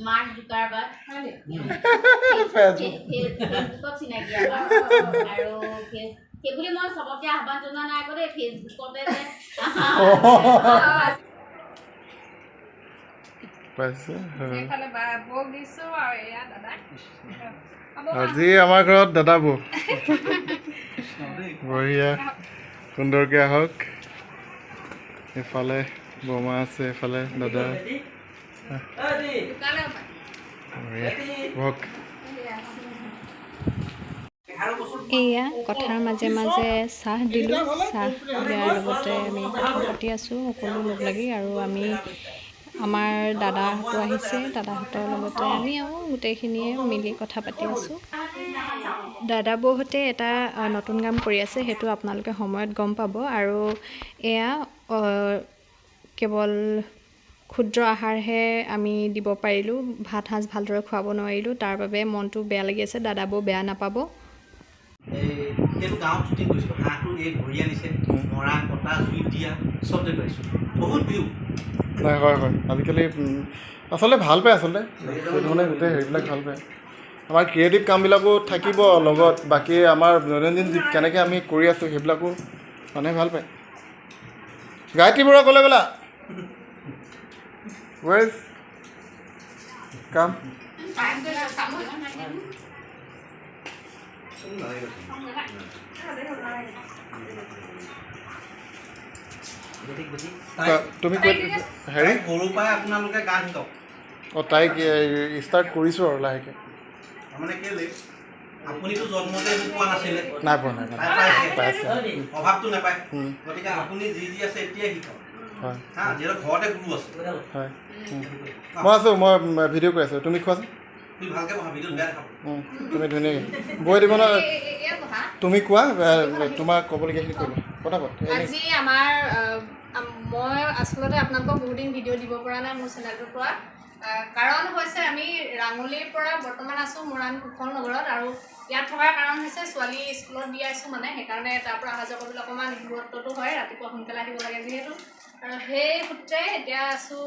Mark Zuckerberg ফেচবুকত চিনাকি আমাৰ। আৰু সেইবুলি মই চবকে আহ্বান জনোৱা নাই আকৌ দেই, ফেচবুকতে যে আজি আমাৰ ঘৰত দাদা বৌ বঢ়িয়া সুন্দৰকৈ আহক। এইফালে বৰমা আছে, এইফালে দাদা। এয়া কথাৰ মাজে মাজে চাহ দিলোঁ। চাহ দিয়াৰ লগতে আমি কথা পাতি আছোঁ সকলো লগ লাগি। আৰু আমি আমাৰ দাদাহঁতো আহিছে, দাদাহঁতৰ লগতে আমি আৰু গোটেইখিনিয়ে মিলি কথা পাতি আছোঁ। দাদা বৌহঁতে এটা নতুন কাম কৰি আছে, সেইটো আপোনালোকে সময়ত গম পাব। আৰু এয়া কেৱল ক্ষুদ্ৰ আহাৰহে আমি দিব পাৰিলোঁ, ভাত সাঁজ ভালদৰে খুৱাব নোৱাৰিলোঁ, তাৰ বাবে মনটো বেয়া লাগি আছে। দাদা বৌ বেয়া নাপাব। নাই, হয় হয়, আজিকালি আচলতে ভাল পায়, আচলতে মানে গোটেই হেৰিবিলাক ভাল পায়। আমাৰ ক্ৰিয়েটিভ কামবিলাকো থাকিব লগত, বাকী আমাৰ দৈনন্দিন কেনেকৈ আমি কৰি আছোঁ সেইবিলাকো মানুহে ভাল পায়। গায়ত্ৰী বৰুৱা ক'লৈ গ'লা? কাম তুমি হেৰি সৰুৰ পৰাই আপোনালোকে গান শিকক। অঁ, তাইক ষ্টাৰ্ট কৰিছোঁ আৰু লাহেকৈ। মানে কেলে আপুনিতো জন্মতে পোৱা নাছিলে? নাই পোৱা, নাই পাইছে, অভাৱটো নাপায়। গতিকে আপুনি যি যি আছে এতিয়াই শিকক। হয়, যিহেতু ঘৰতে গুৰু আছে। হয়, মই আছোঁ, মই ভিডিঅ' কৰি আছোঁ, তুমি খোৱাচোন। তুমি ভালকৈ বহা, ভিডিঅ'ত বেয়া দেখাব। তুমি ধুনীয়াকৈ বৈ দিব ন। তুমি কোৱা, তোমাৰ ক'বলগীয়াখিনি কৰিবা পটাপট। আজি আমাৰ মই আচলতে আপোনালোকক বহুত দিন ভিডিঅ' দিব পৰা নাই মোৰ চেনেলটোৰ পৰা। কাৰণ হৈছে আমি ৰাঙলীৰ পৰা বৰ্তমান আছোঁ মৰাণ কুশল নগৰত। আৰু ইয়াত থকাৰ কাৰণ হৈছে ছোৱালী স্কুলত দি আছোঁ, মানে সেইকাৰণে তাৰ পৰা অহা যোৱা কৰিবলৈ অকণমান দূৰত্বটো হয়, ৰাতিপুৱা সোনকালে আহিব লাগে যিহেতু। আৰু সেই সূত্ৰে এতিয়া আছোঁ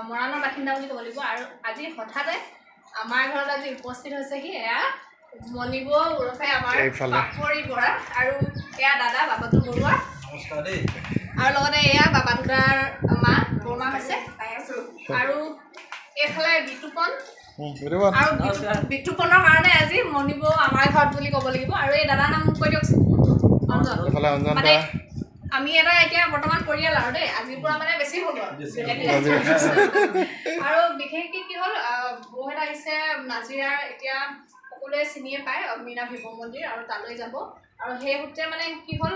মৰাণৰ বাসিন্দা বুলি ক'ব লাগিব। আৰু আজি হঠাতে আমাৰ ঘৰত আজি উপস্থিত হৈছেহি এয়া মণিব ওৰফে আমাৰ পাপৰি বৰা, আৰু এয়া দাদা বাবাটো বৰুৱা, আৰু লগতে এয়া বাবাটোদাৰ মা বৰমা হৈছে, আৰু এইফালে বিতুপন। আৰু বিতুপনৰ কাৰণে আজি মণিব আমাৰ ঘৰত বুলি ক'ব লাগিব। আৰু এই দাদাৰ নাম কৈ দিয়কচোন, অঞ্জন। মানে আমি এটা এতিয়া বৰ্তমান পৰিয়াল আৰু দেই, আজিৰ পৰা মানে বেছি হ'ল আৰু। বিশেষকৈ কি হ'ল, বৌহঁত আহিছে নাজিৰাৰ, এতিয়া সকলোৱে চিনিয়ে পায় মীনা শিৱ মন্দিৰ, আৰু তালৈ যাব। আৰু সেই সূত্ৰে মানে কি হ'ল,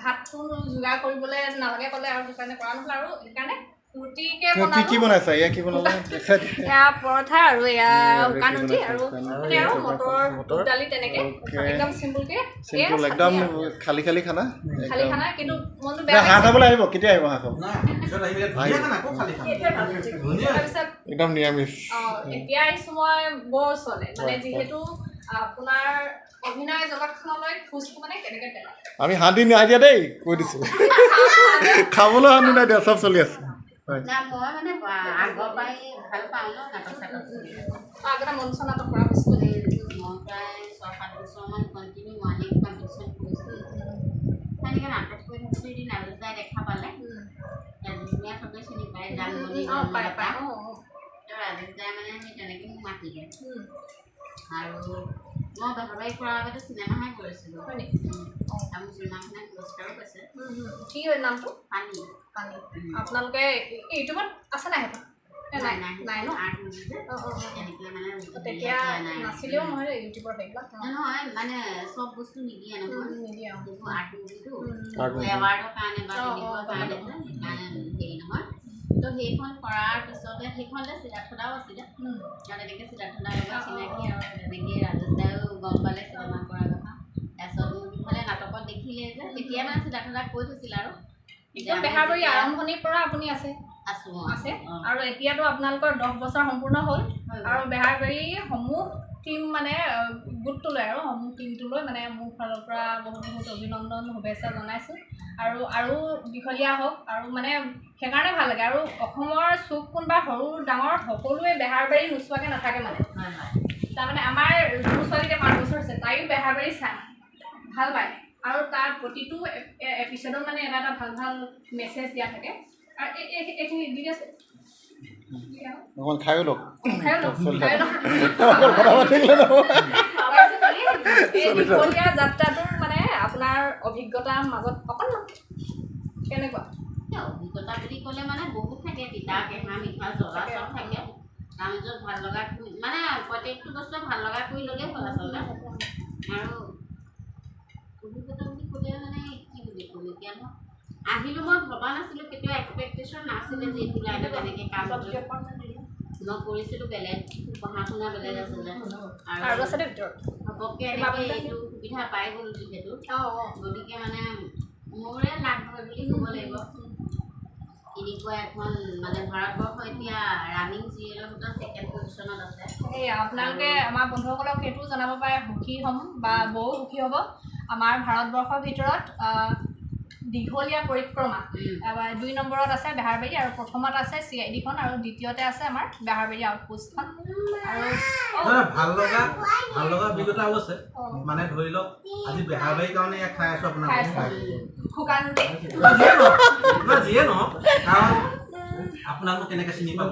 ভাতটো যোগাৰ কৰিবলৈ নালাগে ক'লে, আৰু সেইকাৰণে কৰা নহ'ল। আৰু সেইকাৰণে ৰুটিকে এয়া পৰঠা আৰু এয়া শুকান ৰুটি আৰু মানে আৰু মটৰ দালি, তেনেকে একদম চিম্পুলকে, একদম খালী খালী খানা, খালী খানা। কিন্তু মনটো বেয়া। হাঁহ খাবলৈ আহিব কেতিয়া? আহিব হাঁহ খাব একদম নিৰামিষ। অঁ, এতিয়া আহিছোঁ মই বৰ ওচৰলৈ, মানে যিহেতু আপোনাৰ অভিনয় জগতখনলৈ খোজটো মানে কেনেকৈ পেলায়। আমি শান্তি নাই দিয়া দেই, কৈ দিছোঁ, খাবলৈ শান্তি নাই দিয়া, চব চলি আছে। না, মই মানে আগৰ পৰাই ভাল পাওঁ ন নাটক চাটক। আগতে মঞ্চ নাটক কৰা হৈছিলে। মই প্ৰায় 6-7 বছৰমান কণ্টিনিউ মালিক কম্পিটিশ্যন কৰিছিলোঁ। তেনেকৈ নাটক কৰি থাকোঁতে এদিন ৰাজেশ দাই দেখা পালে, ৰাজেশ দাই চবেই চিনি পায়, জানমণি। ৰাজেশ দাই মানে সেই তেনেকৈ মোক মাতিলে। আৰু মই বেহৰবাৰী কৰাৰ আগতে চিনেমাহে কৰিছিলোঁ। আৰু মোৰ চিনেমাখনে পুৰস্কাৰো পাইছে। কি হয় নামটো? পানী। পানী। আপোনালোকে ইউটিউবত আছে নাই সেইখন? নাই নাই ন? তেতিয়া নাছিলেও নহয় ইউটিউবৰ সেইবিলাক। নহয়, মানে চব বস্তু নিদিয়ে নহয়, নিদিয়ে সেইবোৰ আৰ্ট মুভিটো এৱাৰ্ডৰ কাৰণে বা তেনেকুৱা কাৰণে সেইকাৰণে হেৰি নহয়। তো সেইখন কৰাৰ পিছতে সেইখনতে সিদ্ধাৰ্থদাও আছিলে, তেনেকৈ সিদ্ধাৰ্থদাৰ লগত চিনাকি। আৰু তেনেকৈ ৰাজেশ দায়ো গম পালে চিনেমা কৰাৰ কথা। তাৰপিছত মোক ইফালে নাটকত দেখিলে যে, তেতিয়া মানে সিদ্ধাৰ্থদাক কৈ থৈছিল। আৰু একদম বেহাৰবাৰী আৰম্ভণিৰ পৰা আপুনি আছে? আছোঁ, আছে। আৰু এতিয়াতো আপোনালোকৰ 10 বছৰ সম্পূৰ্ণ হ'ল। আৰু বেহাৰবাৰী সমূহ টিম মানে গোটটোলৈ আৰু সমূহ টিমটোলৈ মানে মোৰ ফালৰ পৰা বহুত বহুত অভিনন্দন শুভেচ্ছা জনাইছোঁ। আৰু আৰু দীঘলীয়া হওক আৰু মানে সেইকাৰণে ভাল লাগে। আৰু অসমৰ চুক কোনোবা সৰু ডাঙৰ সকলোৱে বেহাৰবাৰী নোচোৱাকৈ নাথাকে মানে। তাৰমানে আমাৰ মোৰ ছোৱালী এতিয়া 5 বছৰ হৈছে, তাইও বেহাৰবাৰী চায়, ভাল পায়। আৰু তাৰ প্ৰতিটো এপিছ'ডত মানে এটা এটা ভাল ভাল মেছেজ দিয়া থাকে। আৰু এইখিনি দি দিয়াচোন, খায়ো লওক। এই দীঘলীয়া যাত্ৰাটোৰ মানে আপোনাৰ অভিজ্ঞতাৰ মাজত অকণমান কেনেকুৱা? অভিজ্ঞতা বুলি ক'লে মানে বহুত থাকে, তিতা কেঁহা মিঠা জ্বলা চব থাকে। তাৰ মাজত ভাল লগা মানে প্ৰত্যেকটো বস্তুৱে ভাল লগা কৰি ল'লেই হ'ল আচলতে। আৰু অভিজ্ঞতা বুলি ক'লে মানে কি বুলি ক'ম এতিয়া, আহিলোঁ মই ভবা নাছিলোঁ, কেতিয়াও এক্সপেক্টেশ্যন নাছিলে যে এইটো লাইনত এনেকৈ কাম মই কৰিছিলোঁ। বেলেগ পঢ়া শুনা বেলেগ আছিলে আৰু ঘপককৈ এনেকৈ এইটো সুবিধা পাই গ'লোঁ যিহেতু, গতিকে মানে মোৰে লাভ হয় বুলি ক'ব লাগিব। এনেকুৱা এখন মানে ভাৰতবৰ্ষ এতিয়া ৰানিং চিৰিয়েলৰ ভিতৰত ছেকেণ্ড পজিশ্যনত আছে। এই আপোনালোকে আমাৰ বন্ধুসকলক সেইটোও জনাব পাৰে, সুখী হ'ম বা বৌ সুখী হ'ব। আমাৰ ভাৰতবৰ্ষৰ ভিতৰত দীঘলীয়া পৰিক্ৰমা 2 নম্বৰত আছে বেহাৰবাৰী, আৰু প্ৰথমত আছে CIDখন, আৰু দ্বিতীয়তে আছে আমাৰ বেহাৰবাৰী আউটপোষ্টখন। আৰু ভাল লগা অভিজ্ঞতাও আছে মানে ধৰি লওক আজি বেহাৰবাৰীৰ কাৰণে ইয়াত খাই আছোঁ আপোনাৰ শুকান ৰুটি যিয়ে নহওক, কাৰণ আপোনালোক কেনেকৈ চিনি পাব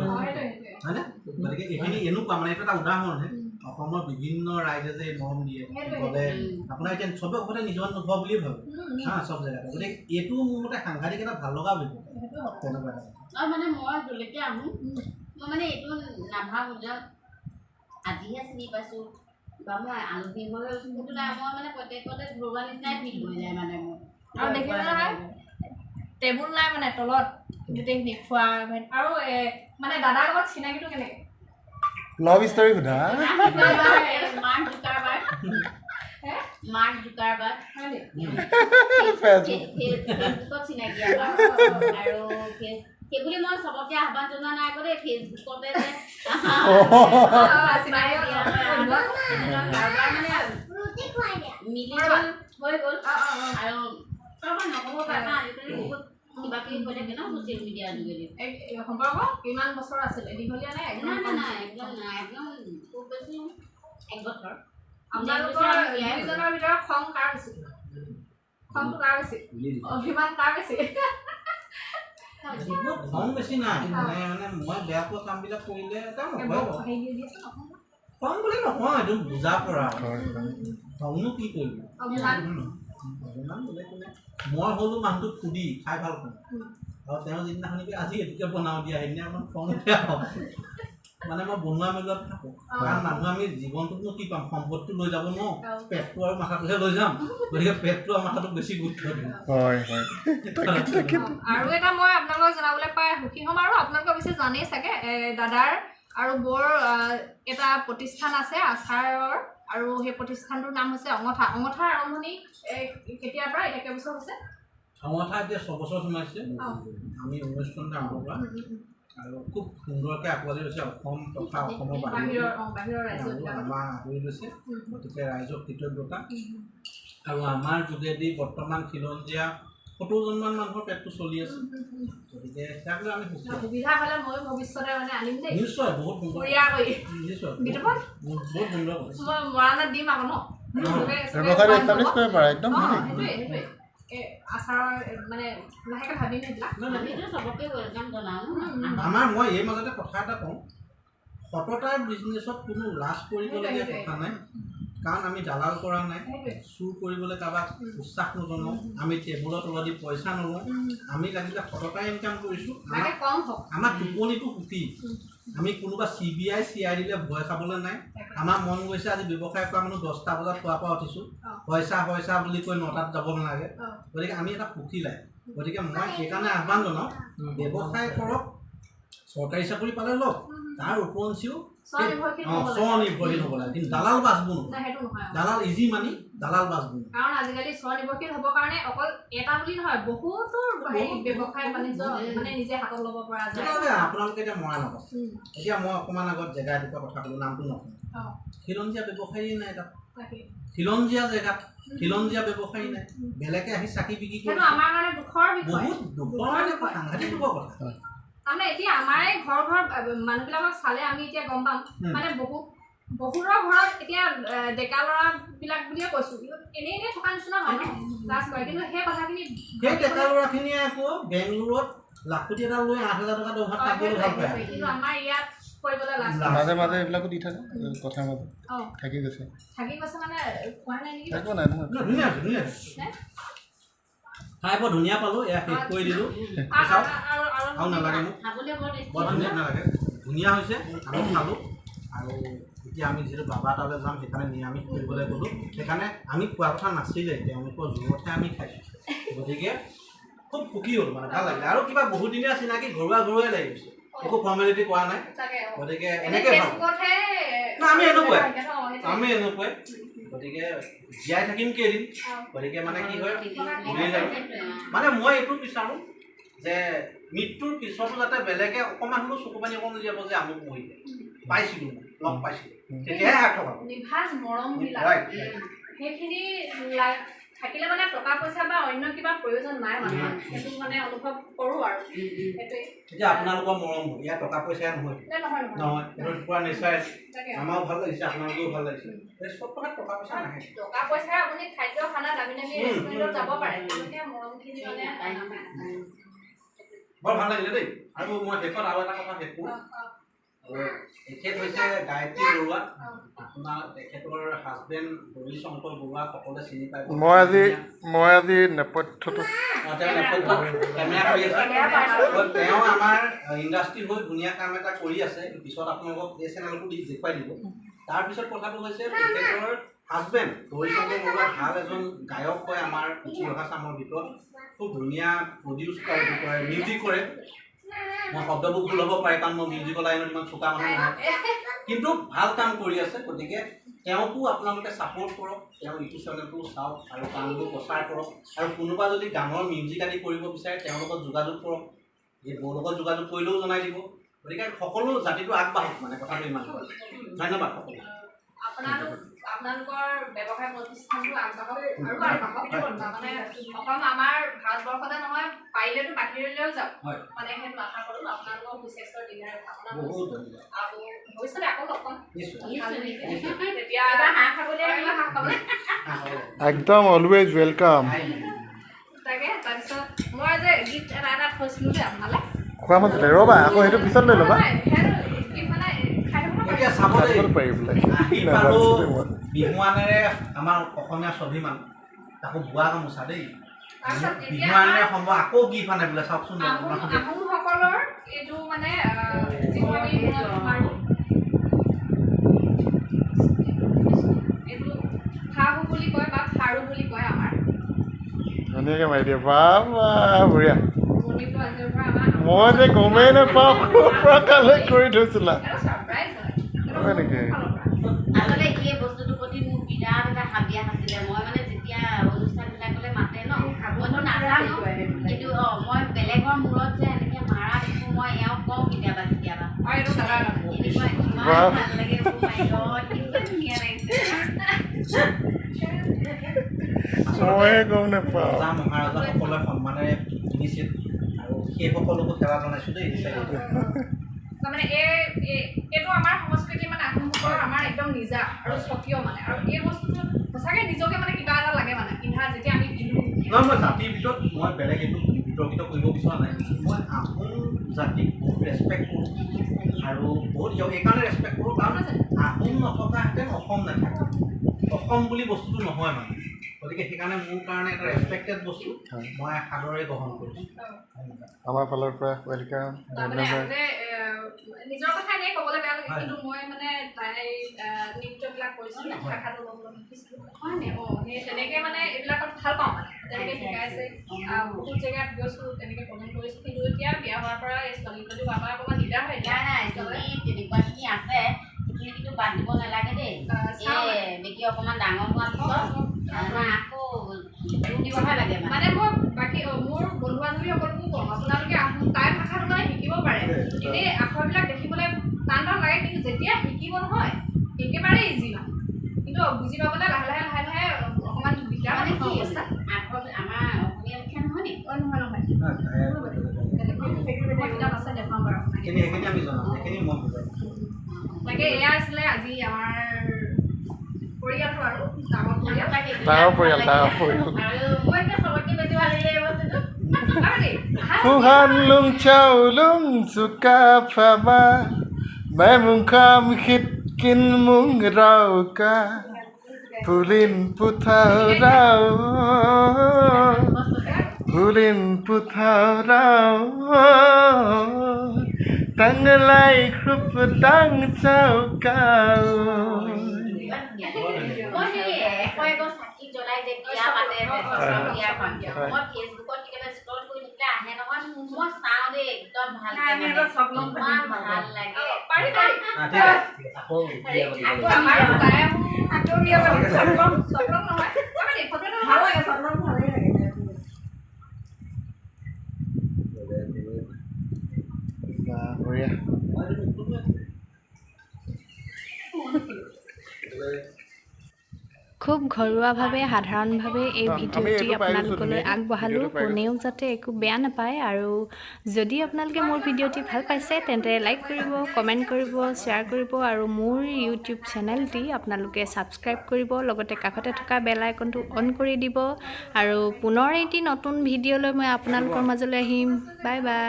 হয়নে? গতিকে এইখিনি এনেকুৱা মানে এইটো এটা উদাহৰণহে। অসমৰ বিভিন্ন ৰাইজে যে মৰম দিয়ে গ'লে আপোনাৰ এতিয়া চবে ঘৰতে নিজৰ নোপোৱা বুলিয়ে ভাবে হা, চব জেগাতে। গতিকে এইটো মোৰ মতে সাংঘাতিক এটা ভাল লগা অভিজ্ঞতা তেনেকুৱা এটা। মানে মই য'লৈকে আহোঁ মই মানে এইটো নাভাবোঁ যে আজিহে চিনি পাইছোঁ বা মই আলহী হৈ হৈছোঁ, সেইটো নাই। মই মানে প্ৰত্যেকতে ঘৰুৱা নিচিনাই ফিল হৈ যায় মানে মোৰ। আৰু দেখিব নহয় টেবুল নাই মানে তলত গোটেইখিনি খোৱা। আৰু মানে দাদাৰ লগত চিনাকিটো কেনেকৈ? লাভ ষ্টৰী সোধা। মাৰ্ক জুকাৰবাৰ্গ ফেচবুকত চিনাকি আমাৰ। আৰু সেইবুলি মই চবকে আহ্বান জনোৱা নাই আকৌ দেই, ফেচবুকতে যে মানে মিলি গ'ল হৈ গ'ল। আৰু নক'ব পাৰে আজিকালি বহুত কিবা কিবি হৈ থাকে ন ছ'চিয়েল মিডিয়াৰ যোগেদি। সম্পৰ্ক কিমান বছৰ আছিলে? দীঘলীয়া নাই? নাই নাই, একদম নাই, একদম খুব বেছি 1 বছৰ। আপোনালোকৰ দুইজনৰ ভিতৰত খং কাৰ বেছি? খংটো কাৰ বেছি? অভিমান কাৰ বেছি? খং বেছি নাই, মানে মানে মই বেয়া পোৱা কামবিলাক কৰিলে এটা নহয়, খং বুলি নহয়, এইটো বুজা পৰা। খংনো কি কৰিব? অভিমান বোলে কোনে? মই হ'লো মানুহটোক সুধি খাই ভাল পাওঁ, আৰু তেওঁ যিদিনাখনি আজি এইটোকে বনাওঁ দিয়া, সেইদিনা অকণমান খং উঠে। মানে মই বনোৱা মেলোৱাত থাকোঁ, কাৰণ মানুহ আমি জীৱনটোতনো কি পাম, সম্পদটো লৈ যাব নোৱাৰোঁ, পেটটো আৰু মাথাটোহে লৈ যাম। গতিকে পেটটো আৰু মাথাটোক বেছি গুৰুত্ব দিওঁ। আৰু এটা মই আপোনালোকক জনাবলৈ পাই সুখী হ'ম, আৰু আপোনালোকে অৱশ্যে জানেই চাগে, দাদাৰ আৰু বৰ এটা প্ৰতিষ্ঠান আছে আচাৰৰ, আৰু সেই প্ৰতিষ্ঠানটোৰ নাম হৈছে অঙঠা। অঙঠাৰ আৰম্ভণি কেতিয়াৰ পৰা, এতিয়া কেইবছৰ হৈছে? অঙঠা এতিয়া 6 বছৰ সোমাইছে। আমি 19 চনতে আৰম্ভ কৰা, আৰু খুব সুন্দৰকৈ আঁকোৱালি লৈছে অসম তথা অসমৰ বাহিৰৰ আমাৰ আদৰি লৈছে। গতিকে ৰাইজক কৃতজ্ঞতা। আৰু আমাৰ যোগেদি বৰ্তমান খিলঞ্জীয়া 70জনমান মানুহৰ পেটটো চলি আছে। গতিকে তাক লৈ আমি সুবিধা হ'লে ময়ো ভৱিষ্যতে মানে আনিম দেই। নিশ্চয়, বহুত সুন্দৰ। নিশ্চয়, বহুত সুন্দৰ। মই মৰাণত দিম আকৌ ন, একদম। আচাৰৰ মানে লাহেকৈ ভাবিম সেইবিলাক। আমাৰ মই এই মাজতে কথা এটা কওঁ, সততাৰ বিজনেছত কোনো লাজ কৰিবলগীয়া কথা নাই, কাৰণ আমি দালাল কৰা নাই, চুৰ কৰিবলৈ কাৰোবাক উৎসাহ নজনাওঁ, আমি টেবুলৰ তলেদি পইচা নলওঁ, আমি লাগিলে সততাই ইনকাম কৰিছোঁ। আমাৰ টোপনিটো সুখী, আমি কোনোবা CBI CI দিলে ভয় খাবলৈ নাই। আমাৰ মন গৈছে আজি ব্যৱসায় কৰা মানুহ 10টা বজাত খোৱাৰ পৰা উঠিছোঁ, পইচা পইচা বুলি কৈ 9টাত যাব নালাগে। গতিকে আমি এটা সুখী লাইফ। গতিকে মই সেইকাৰণে আহ্বান জনাওঁ, ব্যৱসায় কৰক, চৰকাৰী চাকৰি পালে লওক, তাৰ উপৰঞ্চিও স্বনিৰ্ভৰশীল হ'ব লাগে, কিন্তু দালাল বাছবোৰ নহয়। দালাল ইজি মানি, দালাল বাছবোৰ। কাৰণ আজিকালি স্বনিৰ্ভৰশীল হ'বৰ কাৰণে অকল এটা বুলি নহয়, বহুতো ব্যৱসায় বাণিজ্য মানে নিজে হাতত ল'ব পৰা যায়। আপোনালোকে এতিয়া মৰাণত আছে, এতিয়া মই অকণমান আগত জেগা এটুকুৰা কথা ক'লোঁ, নামটো নকওঁ, খিলঞ্জীয়া ব্যৱসায়ী নাই তাত, খিলঞ্জীয়া জেগাত খিলঞ্জীয়া ব্যৱসায়ী নাই, বেলেগে আহি চাকি বিক্ৰী কৰে। বহুত দুখৰ, মানে সাংঘাতিক দুখৰ কথা। তাৰমানে এতিয়া আমাৰে ঘৰ ঘৰ মানুহবিলাকক চালে আমি এতিয়া গম পাম, মানে বহুতৰ ঘৰত এতিয়া ডেকা ল'ৰাবিলাক বুলিয়ে কৈছোঁ, এনেই এনেই থকা নিচিনা হয় ন, লাজ কৰে। কিন্তু সেই কথাখিনি সেই ডেকা ল'ৰাখিনিয়ে আকৌ বেংগলোৰত লাখুটি এটা লৈ ৮,০০০ টকা দৰমহাত কাম কৰি ভাল পায়, কিন্তু আমাৰ ইয়াত কৰিবলৈ লাজ। মাজে মাজে এইবিলাকো দি থাকে কথাৰ মাজত থাকি গৈছে, থাকি গৈছে মানে খোৱা নাই নেকি? একো নাই, নহয়, ধুনীয়া আছে, ধুনীয়া আছে, খাই বৰ ধুনীয়া পালোঁ। এয়া শেষ কৰি দিলোঁ, আৰু নালাগে মোক, বৰ ধুনীয়া নালাগে, ধুনীয়া হৈছে, আমি খালোঁ। আৰু এতিয়া আমি যিহেতু বাবা তালৈ যাম, সেইকাৰণে নিৰামিষ কৰিবলৈ গ'লোঁ, সেইকাৰণে আমি খোৱা কথা নাছিলে, তেওঁলোকৰ জোৰতহে আমি খাইছোঁ। গতিকে খুব সুখী হ'ল, মানে ভাল লাগিলে। আৰু কিবা বহুদিনীয়া চিনাকি ঘৰুৱা ঘৰুৱাই লাগি গৈছে, একো ফৰ্মেলিটি কৰা নাই। গতিকে এনেকৈ ভাল না, আমি এনেকুৱাই, আমি এনেকুৱাই। গতিকে জীয়াই থাকিম কেইদিন, গতিকে মানে কি হয়, মানে মই এইটো বিচাৰোঁ যে মৃত্যুৰ পিছতো যাতে বেলেগে অকণমান হ'লেও চকু পানী অকণ উলিয়াব যে আমুক মৰিলে, পাইছিলোঁ, লগ পাইছিলোঁ, তেতিয়াহে সাৰ্থক হ'ব। নিভাঁজ মৰমবিলাক সেইখিনি থাকিলে মানে টকা পইচা বা অন্য কিবা প্ৰয়োজন নাই, মানে সেইটো মানে অনুভৱ কৰোঁ আৰু সেইটোৱে। এতিয়া আপোনালোকৰ মৰম ইয়াত টকা পইচাই নহয়, নহয়, সেইটো পূৰা নেচাৰেল। আমাৰো ভাল লাগিছে, আপোনালোকেও ভাল লাগিছে। চব টকাত টকা পইচা নাহে, টকা পইচাৰে আপুনি খাদ্য খানা দামী দামী ৰেষ্টুৰেণ্টত যাব পাৰে, কিন্তু সেই মৰমখিনি মানে বৰ ভাল লাগিলে দেই। আৰু মই শেষত আৰু এটা কথা শেষ কৰোঁ। তেখেত হৈছে গায়ত্ৰী বৰুৱা, আপোনাৰ তেখেতৰ হাজবেণ্ড গৌৰী শংকৰ বৰুৱা, সকলোৱে চিনি পায়। মই আজি নেপথ্যটো তেওঁ নেপথ্যত কেমেৰা কৰি আছে। তেওঁ আমাৰ ইণ্ডাষ্ট্ৰী হৈ ধুনীয়া কাম এটা কৰি আছে, পিছত আপোনালোকক এই চেনেলটো দি দেখুৱাই দিব। তাৰপিছত কথাটো হৈছে তেখেতৰ হাজবেণ্ড গৌৰী শংকৰ বৰুৱা ভাল এজন গায়ক হয় আমাৰ উঠি অহা চামৰ ভিতৰত, খুব ধুনীয়া প্ৰডিউচ কৰে, মিউজিক কৰে। মই শব্দবোৰ ভুল হ'ব পাৰে, কাৰণ মই মিউজিকৰ লাইনত ইমান চোকা মানুহ নহয়, কিন্তু ভাল কাম কৰি আছে। গতিকে তেওঁকো আপোনালোকে ছাপোৰ্ট কৰক, তেওঁৰ ইউটিউব চেনেলটো চাওক আৰু গানবোৰ প্ৰচাৰ কৰক। আৰু কোনোবা যদি গানৰ মিউজিক আদি কৰিব বিচাৰে তেওঁৰ লগত যোগাযোগ কৰক, এই বৌৰ লগত যোগাযোগ কৰিলেও জনাই দিব। গতিকে সকলো জাতিটো আগবাঢ়ক, মানে কথাটো ইমান। ধন্যবাদ সকলো। আপোনালোকৰ ব্যৱসায় প্ৰতিষ্ঠানটো আগবাঢ়ক আৰু আগবাঢ়ক, মানে অসম আমাৰ ভাৰতবৰ্ষতে নহয়, পাৰিলেতো বাহিৰলৈও যাওক, মানে সেইটো আশা কৰোঁ। আপোনালোকৰ সুস্বাস্থ্যৰ দীৰ্ঘায়ু কামনা কৰিছোঁ আৰু ভৱিষ্যতে আকৌ লগ পাম তেতিয়া হাঁহ খাবলৈ। একদম অলৱেজ welcome. তাকে তাৰপিছত মই যে গিফ্ট এটা এটা থৈছিলোঁ দেই আপোনালৈ, খোৱা মাজতে ৰ'বা, আকৌ সেইটো পিছত লৈ ল'বা। বিহুৱানেৰে আমাৰ অসমীয়া স্বাভিমান, তাকো বোৱা গামোচা দেই, বিহুৱানেৰে সম্ভৱ আকৌ গিফ্ট আনে বোলে। চাওকচোন আহোমসকলৰ এইটো মানে যিটো আমি মাৰোঁ, এইটো ফাহু বুলি কয় বা ফাৰু বুলি কয় আমাৰ। ধুনীয়াকৈ মাৰি দিয়ে, বাহ বাহ, বঢ়িয়া। মই যে গমেই নাপাওঁ ক'ৰ পৰা কালেক্ট কৰি থৈছিলা। হয় নেকি? আচলতে এই বস্তুটোৰ প্ৰতি মোৰ বিৰাট এটা হাবিয়াস আছিলে। মই মানে যেতিয়া অনুষ্ঠানবিলাকলৈ মাতে ন, মইতো নাজানো, কিন্তু মই বেলেগৰ মূৰত যে এনেকৈ মাৰা দেখোঁ, মই এওঁক কওঁ কেতিয়াবা কেতিয়াবা, এনেকুৱা ইমান ভাল লাগে, কিমান ধুনীয়া লাগিছে। ময়ে গম নাপাওঁ। ৰজা মহাৰজাসকলে সন্মানেৰে পিন্ধিছিল আৰু সেই সকলোকো সেৱা জনাইছোঁ দেই। তাৰমানে এইটো আমাৰ সংস্কৃতি, মানে আহোমসকলৰ আমাৰ একদম নিজা আৰু স্বকীয় মানে। আৰু এই বস্তুটো সঁচাকৈ নিজকে মানে কিবা এটা লাগে মানে পিন্ধা, যেতিয়া আমি পিন্ধো। নহয়, মই জাতিৰ ভিতৰত মই বেলেগ একো বিতৰ্কিত কৰিব বিচৰা নাই। মই আহোম জাতিক বহুত ৰেচপেক্ট কৰোঁ আৰু বহুত এইকাৰণে ৰেচপেক্ট কৰোঁ, কাৰণ আহোম নথকাহেঁতেন অসম নাথাকে, অসম বুলি বস্তুটো নহয় মানে। গতিকে সেইকাৰণে মোৰ কাৰণে এটা ৰেচপেক্টেড বস্তু, মই সাদৰে গ্ৰহণ কৰিছোঁ। আমাৰ ফালৰ পৰা welcome. ধন্যবাদ। নিজৰ কথা এনেই ক'বলৈ বেয়া লাগে, কিন্তু মই মানে তাই নৃত্যবিলাক কৰিছিলোঁ, শাখাটো ল'বলৈ শিকিছিলোঁ, হয় নে? অঁ, সেই তেনেকৈ মানে এইবিলাকত ভাল পাওঁ মানে। তেনেকৈ শিকাইছে। বহুত জেগাত গৈছোঁ, তেনেকৈ প্ৰগ্ৰেম কৰিছোঁ। কিন্তু এতিয়া বিয়া হোৱাৰ পৰা এই ছোৱালী পোৱালি হোৱাৰ পৰা অকণমান দিগদাৰ হয়। নাই নাই, যদি তেনেকুৱাখিনি আছে সেইখিনি কিন্তু বাদ দিব নালাগে দেই। এই বেটি অকণমান ডাঙৰ হোৱাৰ পিছত আকৌ জোৰ দিবহে লাগে। মানে মই বাকী মোৰ বন্ধু বান্ধৱীসকলকো কওঁ, আপোনালোকে টাই ভাষাটো মানে শিকিব পাৰে। এনেই আখৰবিলাক দেখিবলৈ টান টান লাগে, কিন্তু যেতিয়া শিকিব নহয় একেবাৰে ইজি মানে। কিন্তু বুজি পাবলৈ লাহে লাহে লাহে লাহে অকণমান দিগদাৰ মানে হয়। কি অৱস্থা আখৰ আমাৰ অসমীয়া লিখা নহয় নি? অঁ, নহয় নহয়, মই কিতাপ আছে দেখুৱাম বাৰু। সেইখিনি আমি জনাম, সেইখিনি মই বুজাই। তাকে এয়া আছিলে আজি আমাৰ পৰিয়ালটো আৰু ডাঙৰ পৰিয়াল। ডাঙৰ পৰিয়াল, ডাঙৰ পৰিয়াল। আৰু মই এতিয়া চবতকৈ বেছি ভাল লাগিলে এই বস্তুটো। ফুহান লুং চাও লুং চুকা ফামা মে মুখাম খিত কিন মুং ৰাও কা ফুলিন পুথাও ৰাও ফুলিন পুথাও ৰাও টাংলাই খুপ টাং চাও কাও। মই সেই 101 চাকি জ্বলাই যে বিয়া পাতে যে বিয়াখন, মই ফেচবুকত কেতিয়াবা স্ক্ৰল কৰি থাকিলে আহে নহয়, মই চাওঁ দেই, একদম ভাল লাগে, ইমান ভাল লাগে। পাৰি পাৰি। আকৌ বিয়া পাতিব আকৌ লাগিব। আমাৰ তাই চকলং নহয়, ফটো এটা ভাল লাগে, চকলং ভালেই লাগে। বঢ়িয়া। খুব ঘৰুৱাভাৱে সাধাৰণভাৱে এই আমি ভিডিঅ'টি এইটো পাই গৈছোঁ, আপোনালোকলৈ ধুনীয়াকৈ আগবঢ়ালোঁ, ভিডিঅ'টো পাই গৈছোঁ। কোনেও যাতে একো বেয়া নাপায়। আৰু যদি আপোনালোকে মোৰ ভিডিঅ'টি ভাল পাইছে তেন্তে লাইক কৰিব, কমেণ্ট কৰিব, শ্বেয়াৰ কৰিব আৰু মোৰ ইউটিউব চেনেলটি আপোনালোকে ছাবস্ক্ৰাইব কৰিব, লগতে কাষতে থকা বেল আইকনটো অন কৰি দিব। আৰু পুনৰ এটি নতুন ভিডিঅ'লৈ মই আপোনালোকৰ মাজলৈ আহিম। Bye bye.